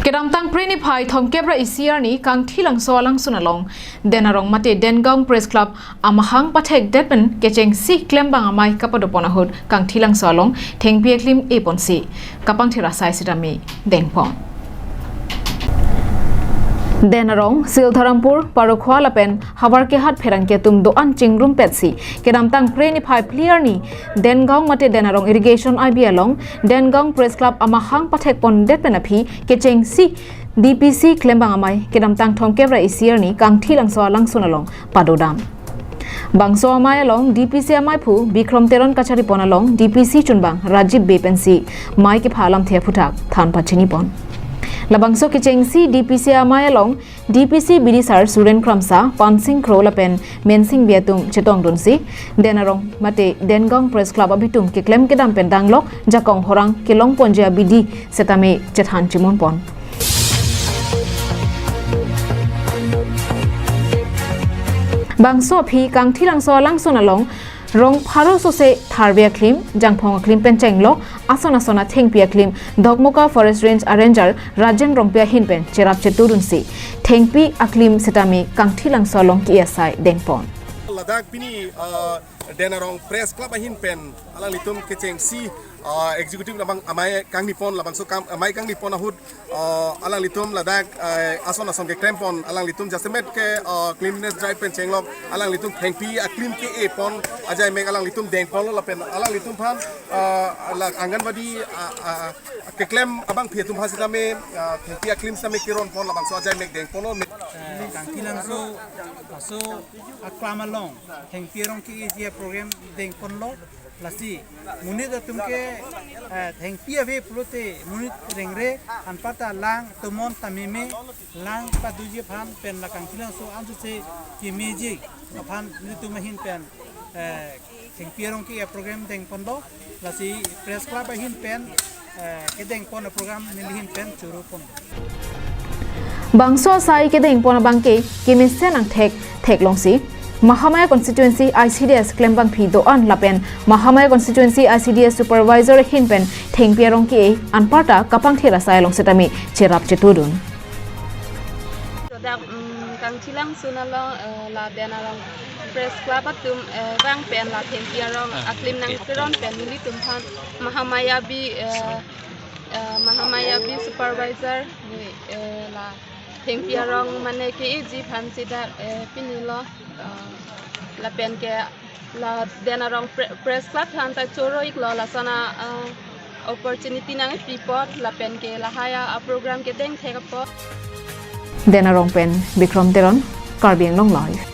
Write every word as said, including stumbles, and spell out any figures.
Kedamtang Phre niphai thomkep ra isi arni Kangthilangso alangsun along, Denarong mate Dengaon Press Club amahang pathekdet pen kechengsi klembang amei kapadopon ahut Kangthilangso along thengpi aklim eponsi kapangthir asai sitame dengpon. Denarong, Sildharampur, Parokhowa lapen Howraghat pherangke atum do-an chingrumpetsi kedamtang Phre niphai phli arni Dengaon mate Denarong Irrigation I B along Dengaon Press Club amahang pathekpondet pen aphi kechengsi D P C klembang amei kedamtang thomkep ra isi arni Kangthilangso alangsun along padodam. Bangso amei along D P C ameiphu Bikrom Teron kacharipon along D P C chunbang Rajib Bey pensi mei kepha alamthe aphuthak than pachinipon. Labangso kechengsi D P C amei along D P C bidisar Suren Kramsa, Pansing Kro lapen Mensing Bey atum chetongdunsi Denarong mate Dengaon Press Club abitum keklem kedam pen danglok jakong horang kelongponji abidi setame chethan chimonpon. Bangso aphi Kangthilangso alangsun along rong pharo sose tharve aklim, jangphong aklim pen chenglok ason ason athengpi aklim Dokmoka Forest Range Ranger Rajen Rongpi ahin pen cherap chetudunsi thengpi aklim setame Kangthilangso along ke-e asai dengpon. Ladak pini, uh, Denarong Press Club ahin pen alanglitum kechengsi, uh, executive labang amei kangnipon, labangso kam amei kangnipon ahut, uh, alanglitum ladak, uh, ason ason keklempon, alanglitum jasemet ke, uh, cleanliness drive pen chenglok alanglitum thengpi aklim ke-epon ajai mek alanglitum dengponlo lapen alanglitum aphan, uh, la Anganwadi, uh, uh, keklem abangpi atum aphan sitame, uh, thengpi aklim sitame keronpon, labangso ajai mek dengponlo. Eh, Kangthilangso laso aklam along thengpi arong ke-eji aprogram dengponlo. Lasi monit atum ke, eh, thengpi ave pulote monit rengre, anparta lang tomon tameme, lang padoji aphan pen la Kangthilangso ansose kemeji aphan nelitum ahin pen, eh, thengpi arong ke-e aprogram dengponlo. Lasi Press Club ahin pen, eh, kedengpon aprogram neli ahin pen chorupon. Bangso asai kedengpon abangke kemesen angthek theklongsi Mahamaya Constituency I C D S klembangpi do-an lapen Mahamaya Constituency I C D S Supervisor ahin pen thengpi arong ke-e anparta kapangthir asai along setame cherap chetudun. Ladak, mm, Kangthilangso along, eh, la Denarong Press Club atum, eh, vang pen la thengpi arong aklim nangkeron pen nelitum aphan Mahamaya B, eh, eh, Mahamaya B Supervisor ni, eh, la thengpi arong mane ke-eji aphan sita, eh, pinilo, eh, lapen ke la Denarong Pre-, Press Club aphan ta choro-iklo, lason a, eh, opportunity nangpi apot lapen ke lahai aprogram kedengthek apot. Denarong pen Bikrom Teron, Karbi Anglong Live.